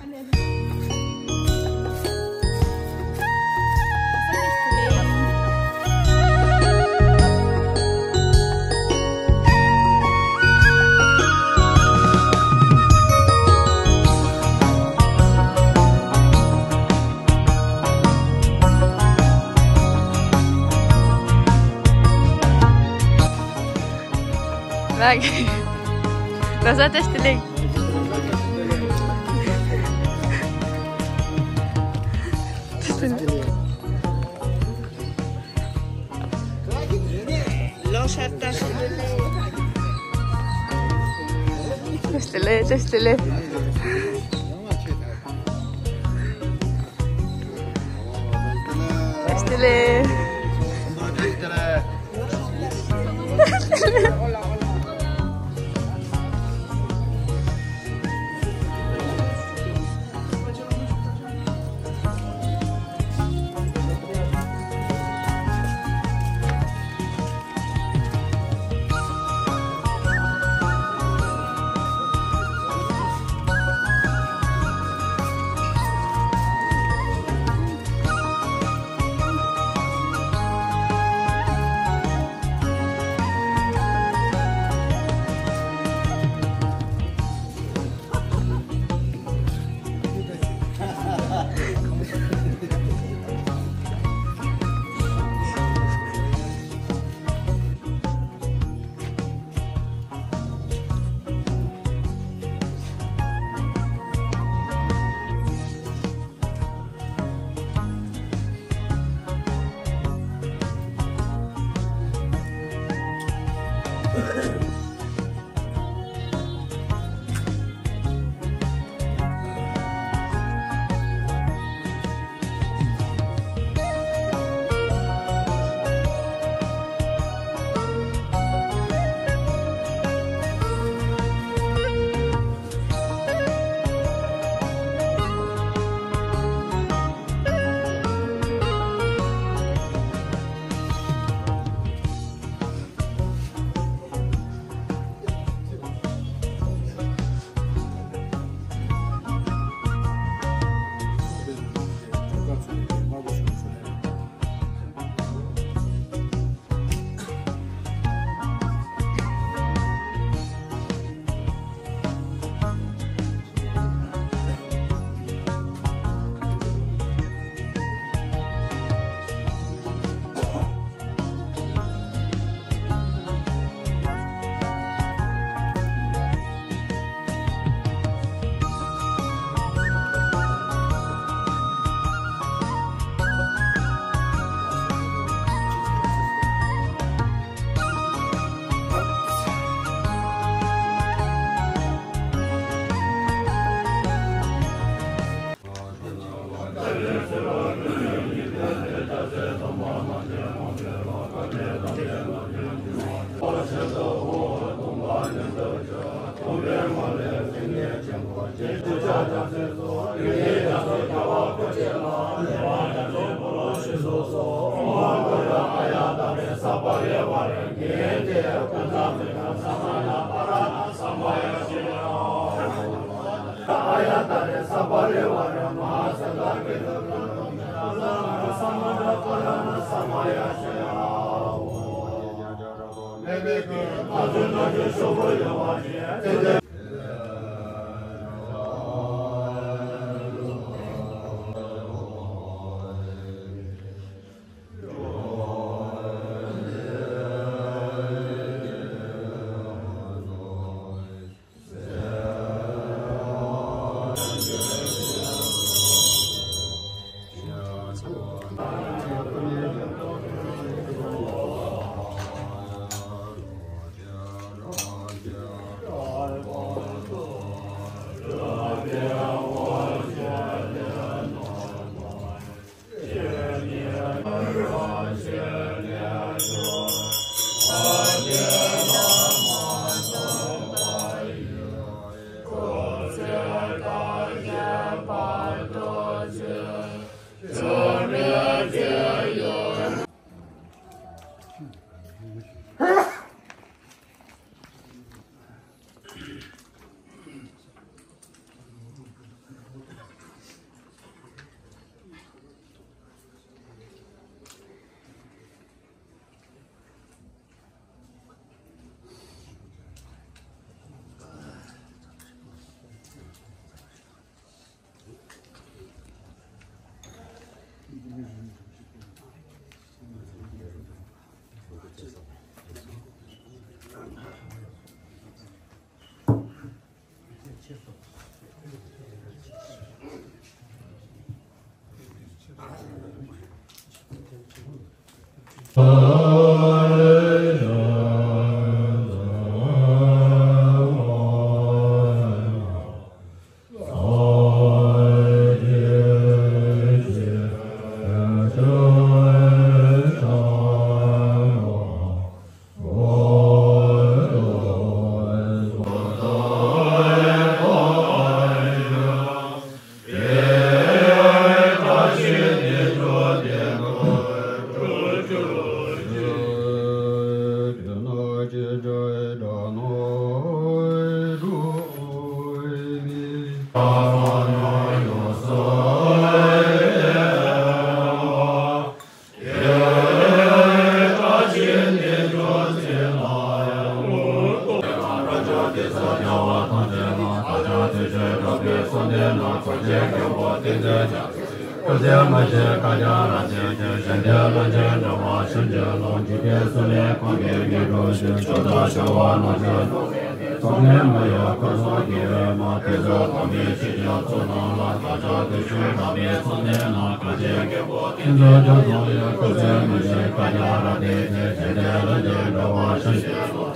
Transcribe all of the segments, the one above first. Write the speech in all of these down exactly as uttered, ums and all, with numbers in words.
ལགས། ལོ་གསར་བཀྲ་ཤིས་བདེ་ལེགས། བཀྲ་ཤིས་བདེ་ལེགས། ལོ་གསར་བཀྲ་ཤིས་བདེ་ལེགས། བཀྲ་ཤིས་བདེ་ལེགས། བཀྲ་ཤིས་བདེ་ལེགས། བཀྲ་ཤིས་བདེ་ལེགས།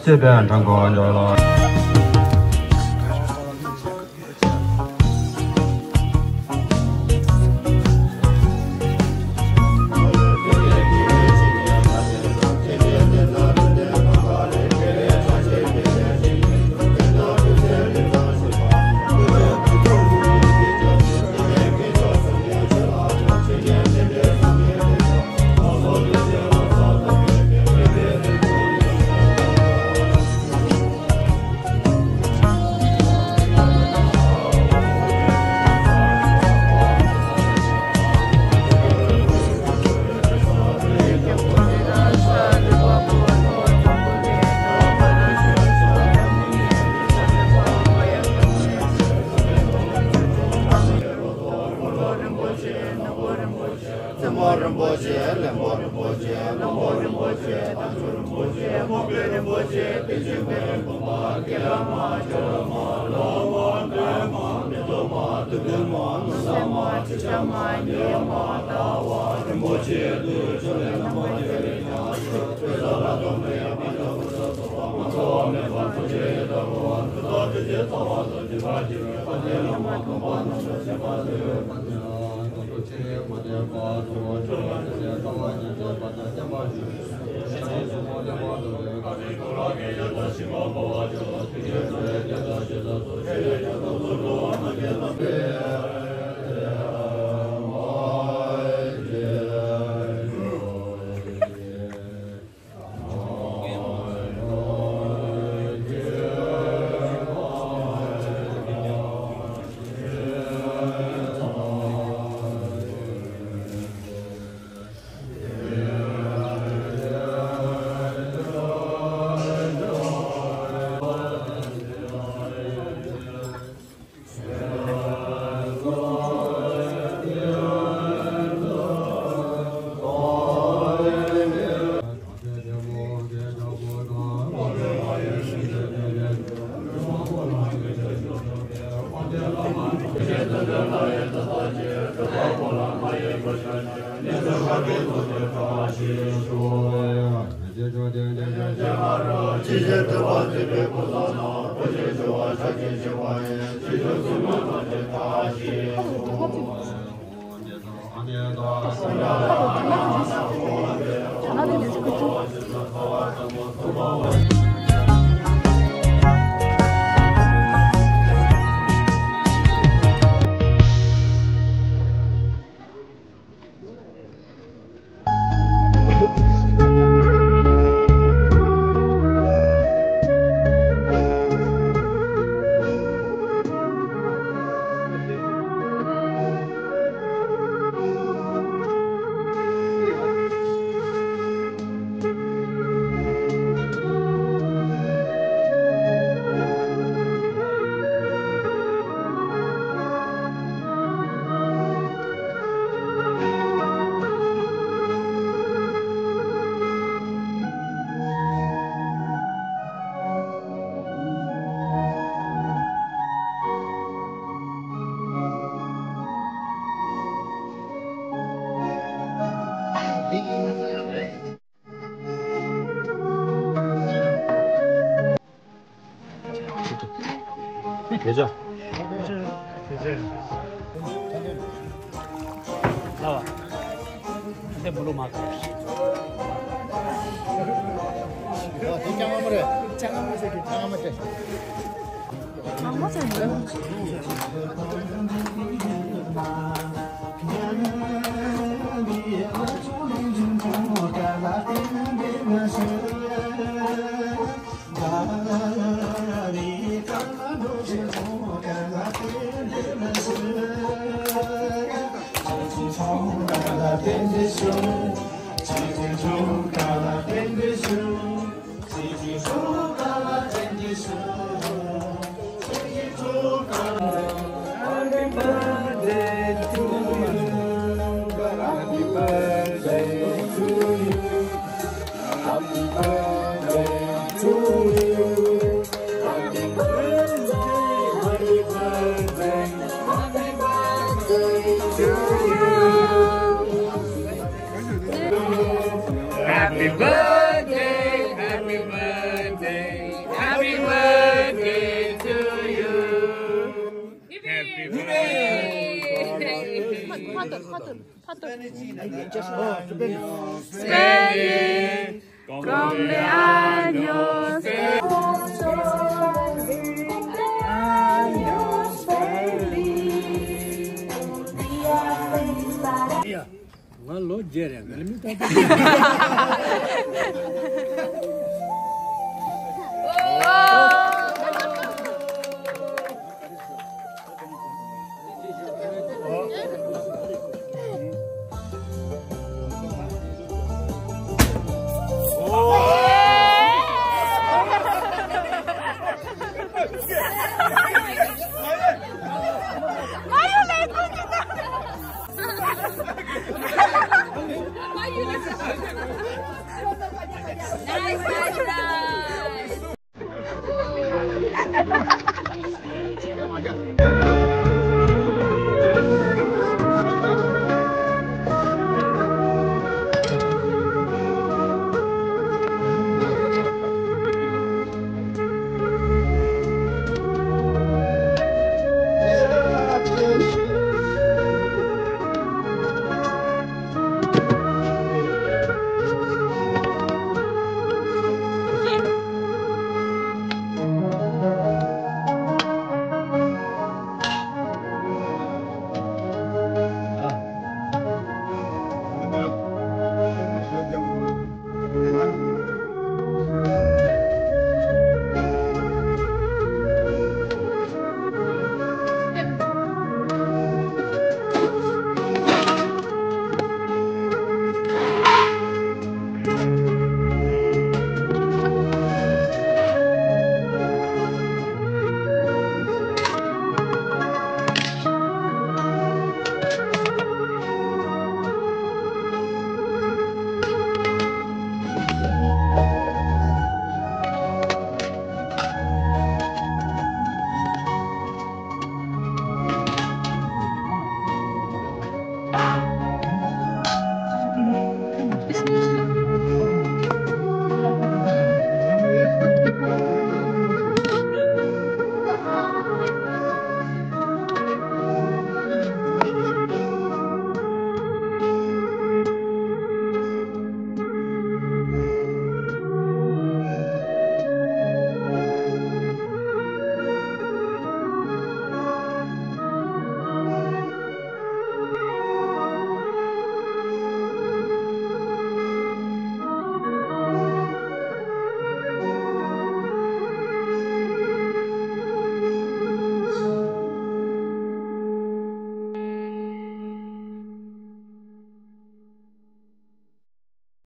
སྲིད་པའི་འགྲམ་ངོ་འཇོག་ལ། བཙུན་མོ་རིན་པོ་ཆེ། བློན་པོ་རིན་པོ་ཆེ། བློན་པོ་རིན་པོ་ཆེ། དམ་ཆོས་རིན་པོ་ཆེ། རྨོག་པའི་རིན་པོ་ཆེ། དེ་བཞིན་གཤེགས་པའི་དཔུང་པ་ཀྱེ་མ་ཇོ་མ་ལོ་མ་ཀྲེ་མ་མེ་ཏོག་མ་དུད་འགྲོ་མ་ནོར་བཟང་མ་ཁྱི་སྐྱག་མ་ཉི་མ་ཟླ་བ་རིན་པོ་ཆེ་དུས་ཆོ་ལེ་ན་མ་ཀྱེ་རེ་ཉ་ཆོས་ཆོས་ས་ལ་དོ་མེ་ཡ་མ་ཇོ་བུ་ཆོ་སོ་པ་མ་ཚོ་བ་མེ་པ་ཚོ་ཆེ་ཡེ་ད་རོ་བ་ཚོ་ད་དེ་ཆེ་ཚ་བ་ཚོ་ཅི་མ་ཅི་རེ་པ་ཅེ་ལ་མ་དོ་པ་ནོ་ཆོ་ཆེ་པ་ཚོ། ཡོད་ཅོ། ལ་བ། འདི་མུ་ལུ་མ་ཀ། ཨོ་དེ་ཅང་མ་རེད། ཅང་མ་ཟེར་གི། ཅང་མ་ཟེར། ཅང་མ་ཟེར་གི། Happy birthday, happy birthday, happy birthday to you. Happy birthday. Cumpleaños. ང་ལོ་བརྒྱད་རེད། ང་ལ་མི་ལྟ་ཐུབ།